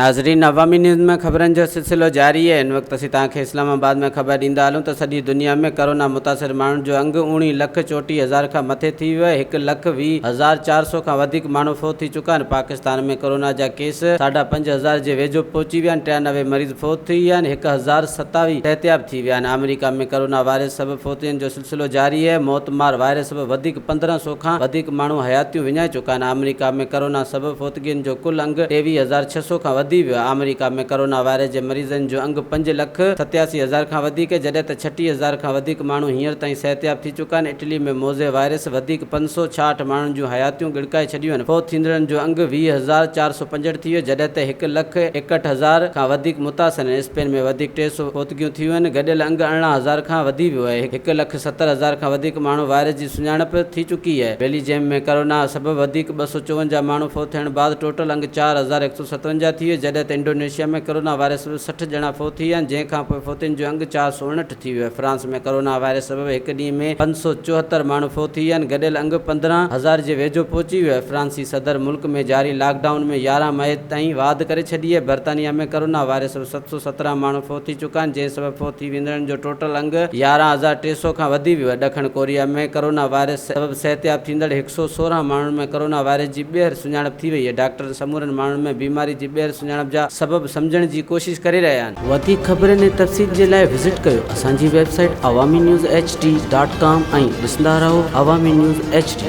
ناظرين عوامي نيوز ۾ خبرن جو سلسلو جاري آهي هن وقت اسين توهان کي اسلام آباد ۾ خبر ڏيندا هلون ته سڄي دنيا ۾ ڪرونا متاثر ماڻهن جو انگ اوڻيهه لک چوٽيهه هزار کان مٿي ٿي ويو آهي هڪ لک 20,400 کان وڌيڪ ماڻهو فوت ٿي چڪا آهن پاڪستان ۾ ڪرونا جا ڪيس ساڍا پنج هزار جي ويجهو پهچي ويا آهن 93 مريض فوت ٿي ويا آهن 1027 صحتياب ٿي ويا آهن آمريڪا ۾ ڪرونا وائرس سبب فوتين جو سلسلو جاري آهي، موتمار وائرس سبب وڌيڪ 1500 کان وڌيڪ ماڻهو حياتيون وڃائي چڪا آهن، آمريڪا ۾ ڪرونا سبب فوتگين جو ڪل انگ 23,600 کان وڌي ويو آهي، آمريڪا ۾ ڪرونا وائرس جي مريضن جو انگ پنج لک 87 هزار کان وڌيڪ آهي، جڏهن ته 36 هزار کان وڌيڪ ماڻهو هينئر تائين صحتياب ٿي چڪا آهن، اٽلي ۾ موذي وائرس وڌيڪ 566 ماڻهن جون حياتيون ڳڙڪائي ڇڏيون آهن، فوت ٿيندڙن جو انگ 20,465 ٿي ويو، جڏهن ته هڪ لک 61 هزار کان وڌيڪ متاثر آهن، اسپين ۾ وڌيڪ 300 فوتگيون ٿيون آهن، گڏيل انگ 18 هزار کان وڌي ويو آهي، هڪ لک 70 هزار کان وڌيڪ ماڻهو وائرس جي سڃاڻپ ٿي چڪي آهي، بيلجيم ۾ ڪرونا سبب وڌيڪ 254 ماڻهو فوت ٿيڻ بعد ٽوٽل انگ 4157 ٿي ويو، جڏهن ته انڊونيشيا ۾ ڪرونا وائرس سبب 60 ڄڻا فوت ٿي ويا آهن، جنهن کانپوء فوتين جو انگ 459 ٿي ويو آهي، فرانس ۾ ڪرونا وائرس سبب هڪ ڏينهن ۾ 574 ماڻهو فوت ٿي ويا آهن، گڏيل انگ 15 هزار جي ويجهو پهچي ويو آهي، فرانسي صدر ملڪ ۾ جاري لاڪ ڊائون ۾ 11 مئي تائين واڌ ڪري ڇڏي آهي، برطانيا ۾ ڪرونا وائرس سبب 717 ماڻهو فوت ٿي چڪا آهن، جنهن سبب فوت ٿي ويندڙن جو ٽوٽل انگ 11,300 کان وڌي ويو آهي، ڏکڻ ڪوريا ۾ ڪرونا وائرس سبب صحتياب ٿيندڙ 116 ماڻهن ۾ ڪرونا وائرس جي ٻيهر سڃاڻپ ٿي وئي آهي، ڊاڪٽرن سمورن ماڻهن ۾ بيماري جي ٻيهر سڃاڻپ جا سبب سمجهڻ جي ڪوشش ڪري رهيا آهن. وڌيڪ خبرن ۽ تفصيل جي لاء وزٽ ڪيو اسان جي website Awami news H D dot com ۽ ڏسندا رهو عوامي نيوز ايڇ ڊي.